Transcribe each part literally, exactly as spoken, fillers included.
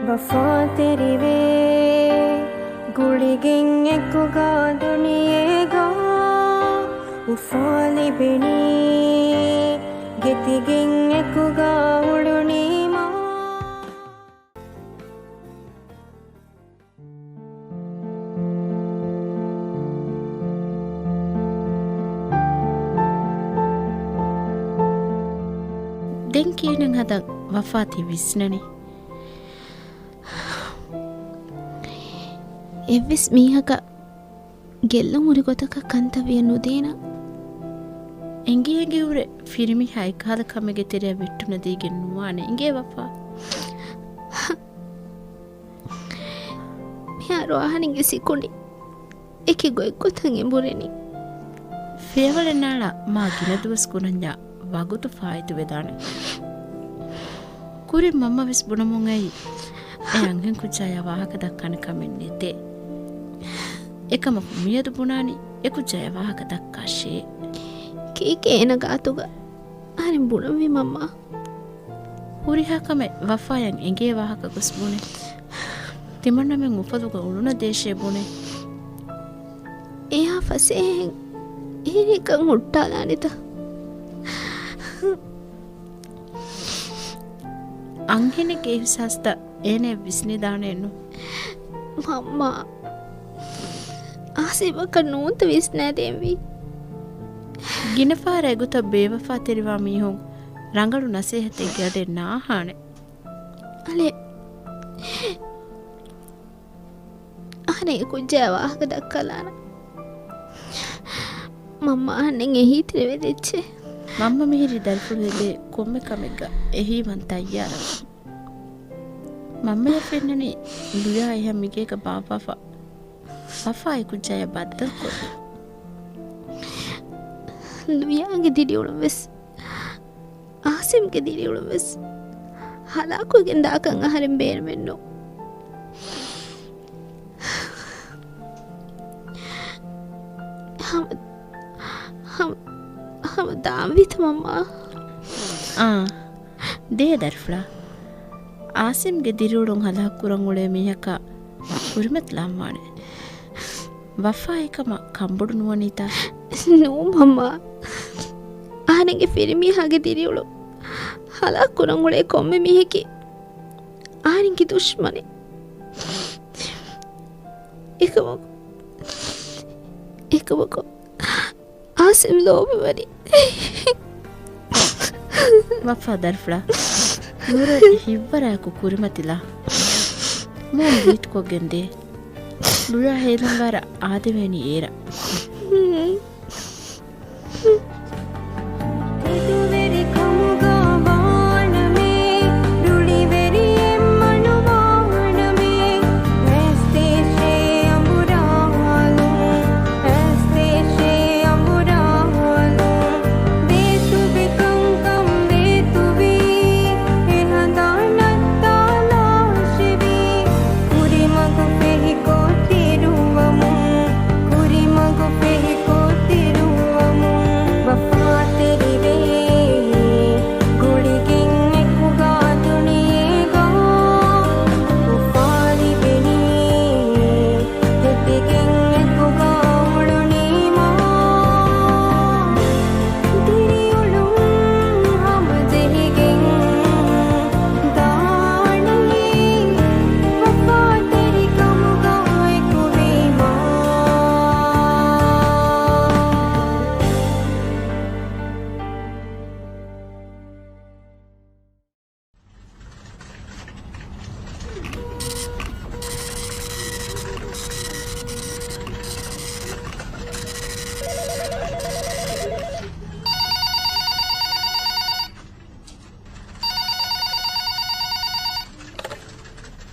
ވަފާތެރިވޭ ގުޅިގެން އެކުގަ ދުނިޔޭގަ އުފާލިބެނީ، ގެތިގެން އެކުގަ އުޅުނީމާ. ދެން ކިހިނެއް ހަދަން ވަފާ ތި ވިސްނަނީ؟ އެއްވެސް މީހަކަށް ގެއްލުން ހުރި ގޮތަކަށް ކަންތައް ވިޔަ ނުދޭނަން. އެނގި އެނގި ހުރެ ފިރިމީހާ އެކަހަލަ ކަމެއްގެ ތެރެއަށް ވެއްޓުނަދީގެން ނުވާނެ އިނގޭ ވަފާ. މިހާރު އަހަރެންގެ ސިކުނޑި އެކި ގޮތްގޮތަށް އެނބުރެނީ. ފިޔަވަޅެއް ނާޅާ މާ ގިނަ ދުވަސް ކުރަންޏާ ވަގުތު ފާއިތުވެދާނެ. ކުރިން މަންމަ ވެސް ބުނަމުން އައި، އެ އަންހެން ކުއްޖާޔާ ވާހަކަ ދައްކާނެ ކަމެއް ނެތޭ. އެކަމަކު މިއަދު ބުނާނީ އެ ކުއްޖާޔާ ވާހަކަ ދައްކާށޭ. ކީކޭ އޭނަ ގާތުގަ އަހަރެން ބުނަންވީ މަންމާ؟ ހުރިހާ ކަމެއް ވަފާޔަށް އެނގޭ ވާހަކަ ގޮސް ބުނެ. ތިމަންނަމެން އުފަލުގަ އުޅުނަ ދޭށޭ ބުނެ. އެޔާ ފަސޭހައިން އޭނައަކަށް ހުއްޓާލާނެތަ؟ އަންހެނެއްގެ އިހުސާސްތައް އޭނައަށް ވިސްނިދާނެއެއްނު. މަންމާ، އާސިމަކަށް ނޫންތަ ވިސްނައިދޭންވީ؟ ގިނަފަހަރަށް އެގޮތަށް ބޭވަފާތެރިވާ މީހުން ރަނގަޅު ނަސޭހަތެއްގެ އަޑެއް ނާހާނެ. އަލެ، އަހަރެން އެ ކުއްޖާ ވާހަކަ ދައްކާލާނަ. މަންމަ އަހަންނެއް އެހީތެރިވެދެއްޗޭ. މަންމަ މިހިރީ ދަރިފުޅު ހެދޭ ކޮންމެ ކަމެއްގަ އެހީވަން ތައްޔާރަށް. މަންމަޔަށް ފެންނަނީ ލުޔާ އެހެން މިގޭގަ ބާއްވާފަ ވަފާ އެ ކުއްޖާޔަށް ބައްދަލުކޮށްލި. ލުޔާގެ ދިރިއުޅުން ވެސް އާސިމްގެ ދިރިއުޅުން ވެސް ހަލާކުވެގެން ދާކަން އަހަރެން ބޭނުމެއްނު. ހަމަ، ހަމަ، ހަމަ ދާންވީތަ މަންމާ؟ އާ، ދޭ ދަރިފުޅާ. އާސިމްގެ ދިރިއުޅުން ހަލާކުކުރަން އުޅޭ މީހަކާ ކުރިމަތިލާންވާނެ. ވަފާ އެކަމަށް ކަނބޮޑު ނުވަނީތަ؟ ނޫން މަންމާ. އަހަރެންގެ ފިރިމީހާގެ ދިރިއުޅުން ހަލާކުކުރަން އުޅޭ ކޮންމެ މީހަކީ އަހަރެންގެ ދުޝްމަނެއް. އެކަމަކު، އެކަމަކު އާސިމް ލޯބިވަނީ. ވަފާ ދަރިފުޅާ. ނުރެ ހިތްވަރާއެކު ކުރިމަތިލާ. މޫނު ބީތުކޮށްގެން ދޭ. ލުޔާ ހޭލުންވާރަށް އާދެވޭނީ އޭރަށް. ތެދުވެރިކަމުގަ ވާނަމޭ، ރުޅިވެރިއެއް މަނުވާނަމޭ، އެސްތޭށޭ އަނބުރާލު، އެސްތޭށޭ އަނބުރާލު، ވޭތުވި ކަންކަން ވޭތުވީ، އެހަނދާން ނައްތާލާށެވީ، ކުރިމަގު ފެހިކޮށް ދިރުވަމުން، ކުރިމަގު ފެހިކޮށް ދިރުވަމުން، ވަފާތެރިވޭ ގުޅިގެން އެކުގަ ދުނިޔޭގަ އުފާލިބެނީ. ހެދިގެން އެކުގަ އުޅުނީމާ، ދިރިއުޅުން ހަމަޖެހިގެން ދާނީ. ވަފާތެރިކަމުގަ އެކުވީމާ.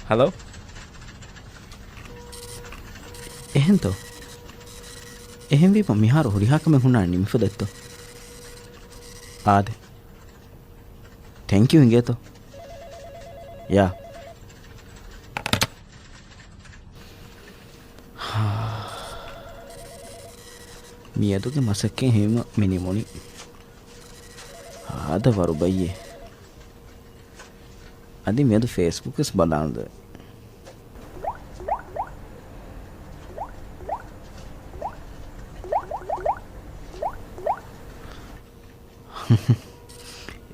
ހަލޯ؟ އެހެންތޯ؟ އެހެންވީމަ މިހާރު ހުރިހާ ކަމެއް ހުންނާނެ ނިމިފަ ދެއްތޯ؟ އާދެ. ތެންކް ޔޫ އިނގޭތޯ. ޔާ. މިއަދުގެ މަސައްކަތް ހިމެނުމަށް މި ނިމުނީ. ހާދަ ވަރުބައްޔޭ. އަދި މިއަދު ފޭސްބުކް ވެސް ބަލާނުދޭ.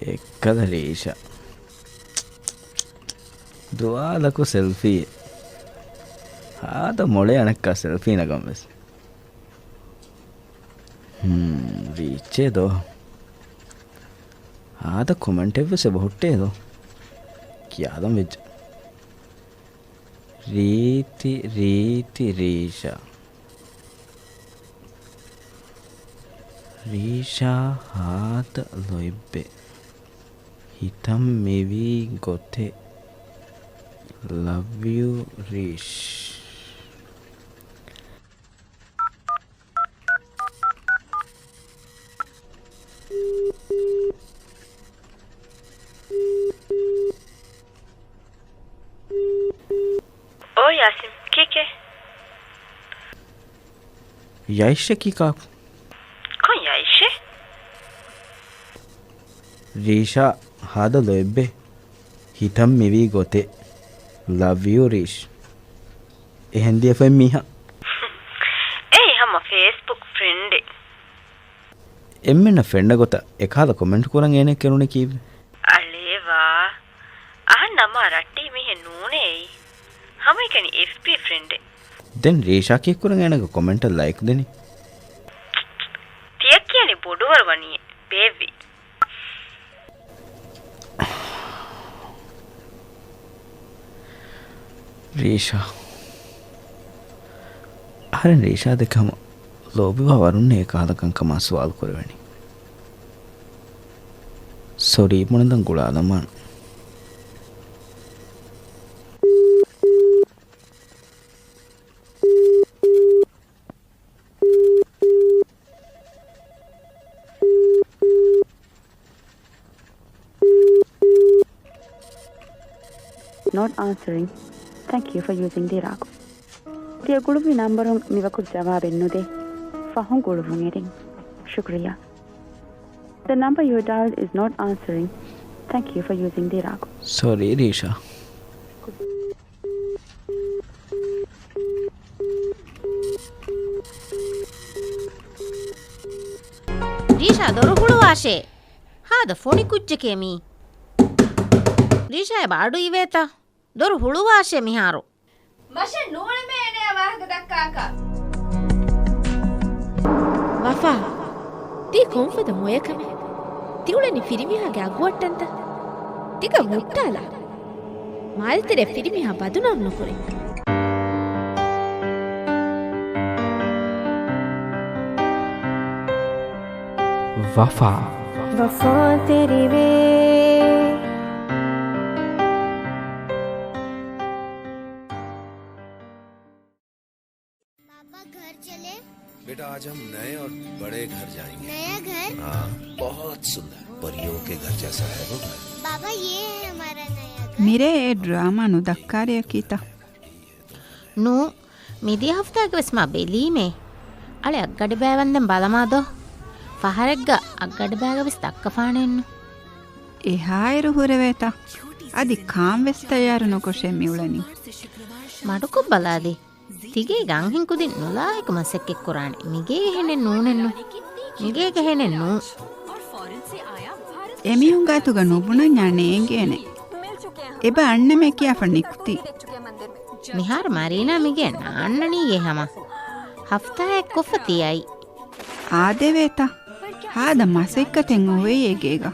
އެއްކަލަ ރީޝާ. ދުވާލަކު ސެލްފީއެއް. ހާދަ މޮޅޭ އަނެއްކާ ސެލްފީ ނަގަން ވެސް. ހުން، ރީޗޭ ދޯ. ހާދަ ކޮމެންޓެއް ވެސް އެބަހުއްޓޭ ދޯ. ކިޔާލަން ވެއްޖެ. ރީތި، ރީތި، ރީޝާ. ރީޝާ ހާދަ ލޯތްބެއް. ހިތަށް މިވީ ގޮތެއް. ލަވް ޔޫ ރީޝް. އޯ ޔާސިން، ކީކޭ؟ ޔައިޝްއަކީ ކާކު؟ ކޮން ޔައިޝެއް؟ ރީޝާ ހާދަ ލޯތްބެއް. ހިތަށް މިވީ ގޮތެއް. ލަވް ޔޫ ރީޝް. އެހެން ލިޔެފައި މީހާ. އެއީ ހަމަ ފޭސްބުކް ފްރެންޑެއް. އެންމެންނަށް ފެންނަ ގޮތަށް އެކަހަލަ ކޮމެންޓް ކުރަން އޭނަ ކެރުނީ ކީއްވެ؟ އަޅޭވާ. އަހަން ނަމާ ރައްޓެހި މީހެއް ނޫނޭ އެއީ. ހަމައެކަނި އެފްބީ ފްރެންޑެއް. ދެން ރީޝާ ކީއްކުރަން އޭނަގެ ކޮމެންޓަށް ލައިކް ދެނީ؟ ތިޔަ ކިޔަނީ ބޮޑުވަރު ވަނީ ބޭއްވި. ރީޝާ. އަހަރެން ރީޝާ ދެކެ ހަމަ ލޯބިވާ ވަރުންނޭ އެކަހަލަ ކަންކަމާ ސުވާލު ކުރެވެނީ. ސޮރީ، ބުނެލަން ގުޅާލަމާނަ. Not answering. Thank you for using the ރާގު. ތިޔަ ގުޅުއްވި ނަންބަރުން މިވަގުތު ޖަވާބެއް ނުދޭ. ފަހުން ގުޅުއްވުން އެރިން. ޝުކުރިއްޔާ. The number you dialed is not answering. Thank you for using the ރާގު. ސޮރީ ރީޝާ. ރީޝާ ދޮރު ހުޅުވާށޭ. ހާދަ ފޮނި ކުއްޖެކޭ މީ. ރީޝާ އެބަ އަޑު އިވޭތަ؟ ދޮރު ހުޅުވާށޭ މިހާރު. މަށެއް ނޫޅެމޭ އޭނަޔާ ވާހަކަ ދައްކާކަށް. ވަފާ، ތީ ކޮންފަދަ މޮޔަކަމެއް؟ ތިއުޅެނީ ފިރިމީހާގެ އަގުއައްޓަންތަ؟ ތިކަން ހުއްޓާލާ. މާލެތެރެ ފިރިމީހާ ބަދުނާމް ނުކުރޭ. ވަފާ. ވަފާތެރިވޭ. بابا، گھر چلے؟ بیٹا، آج ہم نئے اور بڑے گھر جائیں گے۔ نیا گھر؟ ہاں، بہت سندر، پریوں کے گھر جیسا ہے وہ گھر۔ بابا، یہ ہے ہمارا نیا گھر۔ މިރޭ އެ ޑްރާމާ ނުދައްކާރިއަކީތަ؟ ނޫ، މިދިޔަ ހަފްތާގެ ވެސް މާ ބެލީމޭ. އަޅެ އަށްގަޑިބައި ވަންދެން ބަލަމާ ދޯ. ފަހަރެއްގަ އަށްގަޑިބައިގަ ވެސް ދައްކަފާނެއެއްނު. އެހާއިރު ހުރެވޭތަ؟ އަދި ކާން ވެސް ތައްޔާރު ނުކޮށޭ މިއުޅެނީ. މަޑުކޮށްބަލާލި. ތިގޭގެ އަންހެން ކުދިން ނުލާހިކު މަސައްކަތްކުރާނެ. މިގޭގެ ހެނެއް ނޫނެއްނު. މިގޭގެ ހެނެއް ނޫން. އެމީހުން ގާތުގަ ނުބުނަންޏާ ނޭނގޭނެ. އެބަ އަންނަމޭ ކިޔާފަ ނިކުތީ. މިހާރު މަރީނާ މިގޭ ނާންނަނީ އެ ހަމަ. ހަފްތާއެއް ކޮށްފަ ތިއައީ. އާދެވޭތަ؟ ހާދަ މަސައްކަތެއް އޮވެއޭ ގޭގަ.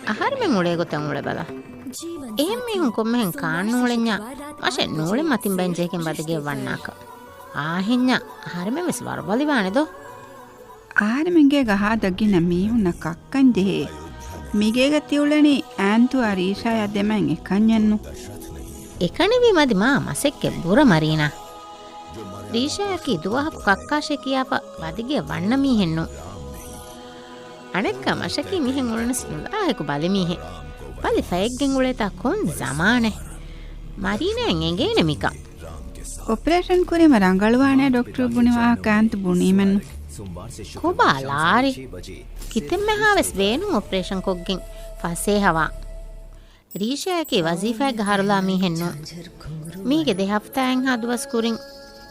އަހަރެމެން އުޅޭ ގޮތަށް އުޅެބަލަ. އެހެން މީހުން ކޮންމެހެން ކާން ނޫޅެންޏާ، މަށެއް ނޫޅެން މަތިން ބައިން ޖެހިގެން ވަދެގެ ވަންނާކަށް. އާހެންޏާ އަހަރެމެން ވެސް ވަރުބަލިވާނެ ދޯ. އަހަރެމެން ގޭގަ ހާދަ ގިނަ މީހުންނަށް ކައްކަން ޖެހޭ. މިގޭގަ ތިއުޅެނީ އާންތުއާ ރީޝާޔާ ދެމައިން އެކަންޏެއްނު. އެކަނިވީ މަދި މާ މަސައްކަތް ބުރަ މަރީނާ. ރީޝާއަކީ ދުވަހަކު ކައްކާށޭ ކިޔާފަ ވަދެގެ ވަންނަ މީހެއްނު. އަނެއްކާ މަށަކީ މިހެން އުޅުނަސް ނުލާހިކު ބަލިމީހެއް. ބަލި ފައެއްގެން އުޅޭތާ ކޮން ޒަމާނެއް. މަރީނާއަށް އެނގޭނެ މިކަން. އޮޕަރޭޝަން ކުރީމަ ރަނގަޅުވާނޭ ޑޮކްޓަރު ބުނި ވާހަކަ އާންތު ބުނީމެއްނު. ކޮބާ ލާރި؟ ކިތަންމެހާވެސް ބޭނުން އޮޕަރޭޝަން ކޮށްގެން ފަސޭހަވާ. ރީޝާއަކީ ވަޒީފާއެއްގަ ހަރުލާ މީހެއްނޫން. މީގެ ދެ ހަފްތާއެއްހާ ދުވަސް ކުރިން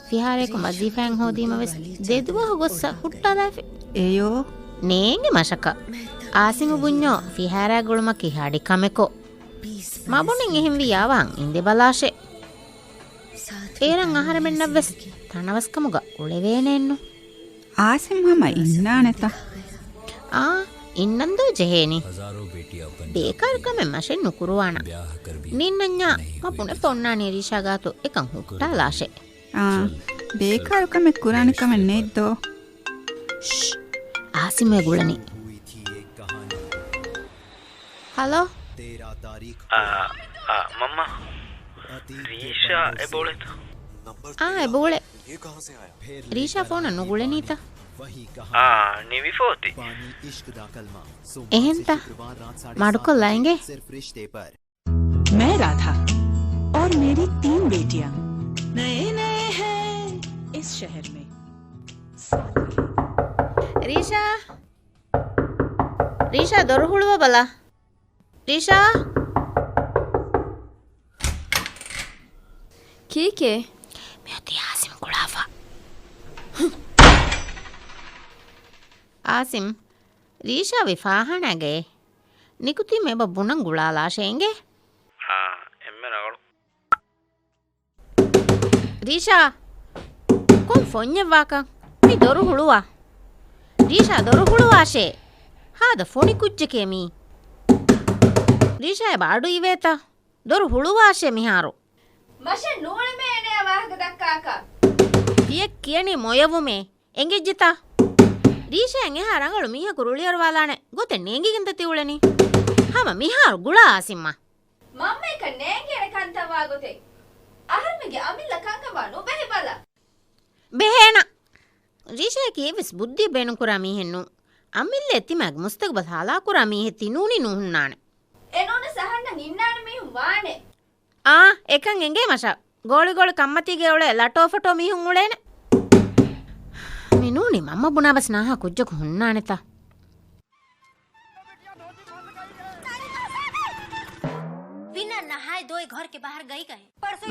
ފިހާރަޔަކު ވަޒީފާއިން ހޯދީމަ ވެސް ދެ ދުވަހު ގޮއްސަ ހުއްޓާލާފި. އެޔޯ، ނޭނގެ މަށަކަށް. އާސިމު ބުންޏޯ ފިހާރާ ގުޅުމަކީ ހަޑި ކަމެކޯ. މަ ބުނިން އެހެންވިއްޔާ ވާން އިނދެބަލާށޭ. އޭރަށް އަހަރެމެންނަށްވެސް ތަނަވަސްކަމުގަ އުޅެވޭނެއެއްނު. އާސިމް ހަމަ އިންނާނެތަ؟ އާ، އިންނަންދޯ ޖެހޭނީ. ބޭކާރު ކަމެއް މަށެއް ނުކުރުވާނަން. ނީންނަންޏާ މަ ބުނެފަ އޮންނާނީ ރީޝާ ގާތު އެކަން ހުއްޓާލާށޭ. އާ، ބޭކާރު ކަމެއް ކުރާނެ ކަމެއް ނެތްދޯ. ޝް، އާސިމް އެ ގުޅެނީ. ހަލޯ. އާ، އާ، މަންމާ. ރީޝާ އެބައުޅޭތަ؟ އާ، އެބައުޅޭ. ރީޝާ ފޯނަށް ނުގުޅެނީތަ؟ އާ، ނިވިފަ އޮތީ. އެހެންތަ؟ މަޑުކޮށްލާ އިނގޭ. मैं राधा और मेरी तीन बेटियां नए नए हैं इस शहर में। ރީޝާ! ރީޝާ، ދޮރު ހުޅުވަބަލަ. ރީޝާ! ކީކޭ؟ މިއޮތީ އާސިމް ގުޅާފަ. އާސިމް، ރީޝާ ވި ފާހާނާގައޭ. ނިކުތީމަ އެބަ ބުނަން ގުޅާލާށޭ އިނގޭ. އާ، އެންމެ ރަނގަޅު. ރީޝާ! ކޮން ފޮންޏެއްވާކަން؟ މި ދޮރު ހުޅުވާ. ރީޝާ، ދޮރު ހުޅުވާށޭ. ހާދަ ފޮނި ކުއްޖެކޭ މީ. ރީޝާ އެބަ އަޑު އިވޭތަ؟ ދޮރު ހުޅުވާށޭ މިހާރު. މަށެއް ނޫޅެމޭ އޭނަޔާ ވާހަކަ ދައްކާކަށް. ތިޔަ ކިޔަނީ މޮޔަވުމޭ. އެނގިއްޖެތަ؟ ރީޝާއަށް އެހާ ރަނގަޅު މީހަކު ރުޅިއަރުވާލާނެ ގޮތެއް ނޭނގިގެންތަ ތި އުޅެނީ؟ ހަމަ މިހާރު ގުޅާ އާސިމްއަށް. މަންމައަކަށް ނޭނގޭނެ ކަންތައްވާ ގޮތެއް. އަހަރުމެންގެ އަމިއްލަ ކަންކަމާ ނުބެހޭ ބަލަ. ބެހޭނަ. ރީޝާއަކީ އެއްވެސް ބުއްދިއެއް ބޭނުންކުރާ މީހެއް ނޫން. އަމިއްލައަށް ތިމާގެ މުސްތަގުބަލް ހަލާކުރާ މީހެއް ތި ނޫނީ ނުހުންނާނެ. އެނޫނަސް އަހަންނަށް އިންނާނެ މީހުން ވާނެ. އާ، އެކަން އެނގޭ މަށަށް. ގޯޅި ގޯޅި ކަންމަތީގައި އުޅޭ ލަޓޯ ފޮޓޯ މީހުން އުޅޭނެ. މި ނޫނީ މަންމަ ބުނާ ބަސް ނާހާ ކުއްޖަކު ހުންނާނެތަ؟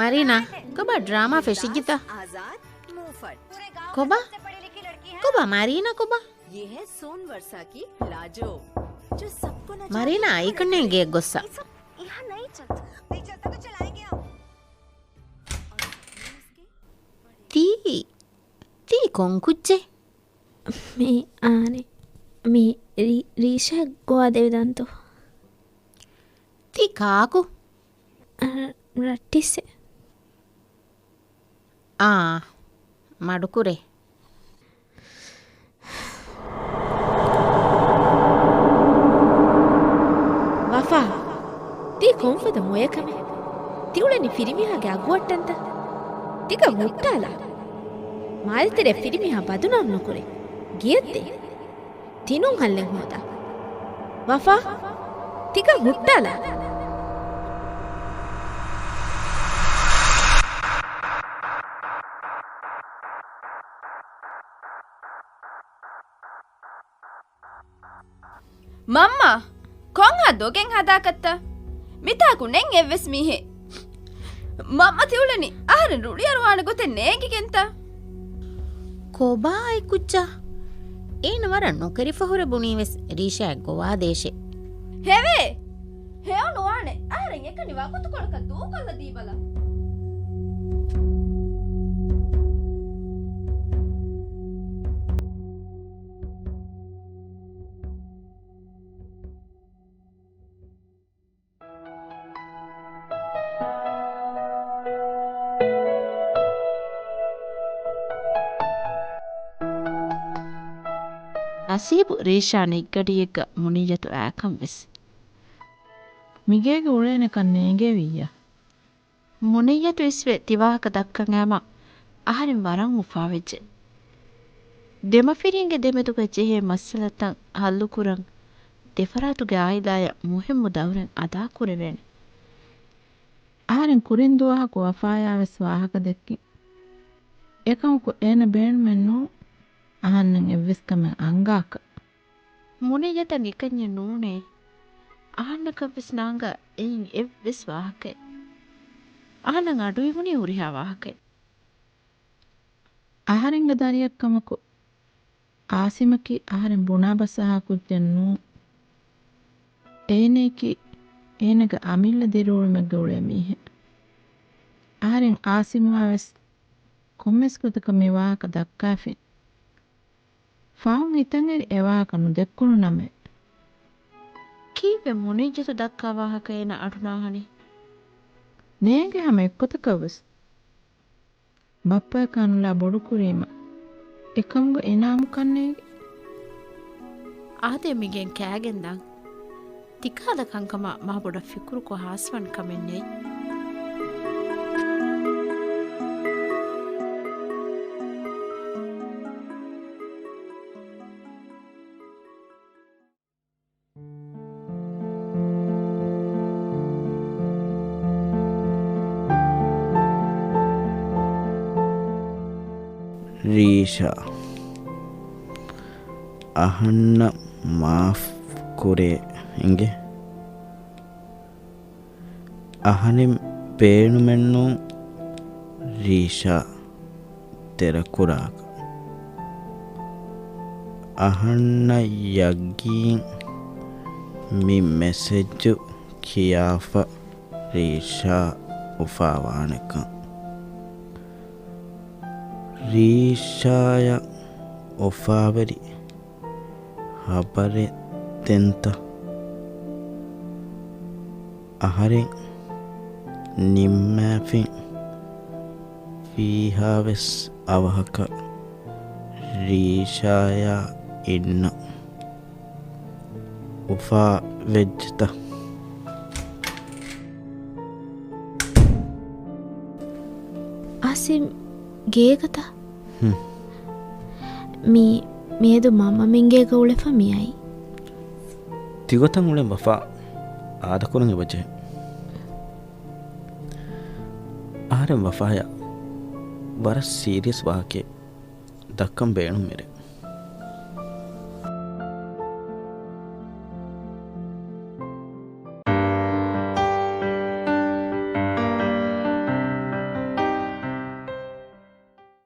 މަރީނާ، ކޮބާ ޑްރާމާ ފެށިއްޖެތަ؟ ކޮބާ؟ ކޮބާ މަރީނާ ކޮބާ؟ މަރީނާ އައިކަންނޭނގެ ގޮއްސަ. ތީ، ތީ ކޮން ކުއްޖެއް؟ މީ އާނެ، މީ ރީ-، ރީޝާ ގޮވާ ދެވިދާންތޯ؟ ތީ ކާކު؟ އަ، ރައްޓިއްސެއް. އާ، މަޑުކުރޭ. ވަފާ، ތީ ކޮންފަދަ މޮޔަކަމެއް؟ ތި އުޅެނީ ފިރިމީހާގެ އަގުއައްޓަންތަ؟ ތިކަން ހުއްޓާލާ. މާލެތެރެއަށް ފިރިމީހާ ބަދުނާމް ނުކުރޭ. ގެޔަށްދޭ. ތިނޫން ހައްލެއް ހޯދާ. ވަފާ، ތިކަން ހުއްޓާލާ. މަންމާ، ކޮންހާ ދޮގެއް ހަދާކަށްތަ؟ މިތާކު ނެތް އެއްވެސް މީހެއް. މަންމަ ތިއުޅެނީ އަހަރެން ރުޅިއަރުވާނެ ގޮތެއް ނޭނގިގެންތަ؟ ކޮބާ އެ ކުއްޖާ؟ އޭނަ ވަރަށް ނުކެރިފަ ހުރެ ބުނީވެސް ރީޝާއަށް ގޮވާދޭށޭ. ހެވޭ! ހެޔޮނުވާނެ. އަހަރެން އެކަނި ވަގުތުކޮޅަކަށް ދޫކޮށްލަ ދީބަލަ. ނަސީބު ރީޝާ ނިއްގަޑިއެއްގަ މުނިއްޔަތު އާކަން ވެސް. މިގޭގަ އުޅޭނެކަން ނޭނގޭވިއްޔާ. މުނިއްޔަތު އިސްވެ ތިވާހަކަ ދައްކަން އައިމަ އަހަރެން ވަރަށް އުފާވެއްޖެ. ދެމަފިރިންގެ ދެމެދުގަ ޖެހޭ މައްސަލަތައް ހައްލުކުރަން ދެފަރާތުގެ އާއިލާޔަށް މުހިއްމު ދައުރެއް އަދާކުރެވޭނެ. އަހަރެން ކުރިން ދުވަހަކު ވަފާޔާވެސް ވާހަކަ ދެއްކި. އެކަމަކު އޭނަ ބޭނުމެއް ނޫން އަހަންނަށް އެއްވެސް ކަމެއް އަންގާކަށް. މުނިއްޔަތަށް އެކަންޏެއް ނޫނޭ. އަހަންނަކަށްވެސް ނާނގަ އެއިން އެއްވެސް ވާހަކައެއް. އަހަންނަށް އަޑުއިވުނީ ހުރިހާ ވާހަކައެއް. އަހަރެންގެ ދަރިއެއްކަމަކު އާސިމަކީ އަހަރެން ބުނާ ބަސާހާ ކުއްޖެއް ނޫން. އޭނަޔަކީ އޭނަގެ އަމިއްލަ ދިރިއުޅުމެއްގަ އުޅޭ މީހެއް. އަހަރެން އާސިމްއާ ވެސް ކޮންމެސް ގޮތަކަށް މި ވާހަކަ ދައްކާފިން. ފަހުން ހިތަށް އެރި އެ ވާހަކަ ނުދެއްކުނު ނަމެއް. ކީއްވެ މުނިއްޖަތު ދައްކާ ވާހަކަ އޭނަ އަޑު ނާހަނީ؟ ނޭނގެ ހަމަ އެއްގޮތަކަށް ވެސް. ބައްޕަޔަކާ ނުލާ ބޮޑުކުރީމަ އެކަމުގެ އިނާމުކަން ނޭނގެ. އާދެ މިގެން ކާގެން ދާން. ތިކާލަ ކަންކަމަށް މާ ބޮޑަށް ފިކުރުކޮށް ހާސްވާން ކަމެއް ނެތް. ރީޝާ، އަހަންނަށް މާފް ކުރޭ އިނގޭ. އަހަނެއް ބޭނުމެއްނޫން ރީޝާ ދެރަކުރާކަށް. އަހަންނަށް ޔަގީން މި މެސެޖު ކިޔާފަ ރީޝާ އުފާވާނެކަން. ރީޝާޔަށް އުފާވެރި ހަބަރެއް ދެންތަ؟ އަހަރެން ނިންމާފިން ފީހާވެސް އަވަހަކަށް ރީޝާޔާ އިންނަ. އުފާވެއްޖެތަ؟ އާސިމް ގޭގަތަ؟ ހުން. މީ މިއަދު މަންމަމެން ގޭގަ އުޅެފަ މިއައީ. ތިގޮތަށް އުޅެން ވަފާ އާދަކުރަން އެބަޖެހޭ. އަހަރެން ވަފާޔަށް ވަރަށް ސީރިއަސް ވާހަކައެއް ދައްކަން ބޭނުންވެރޭ.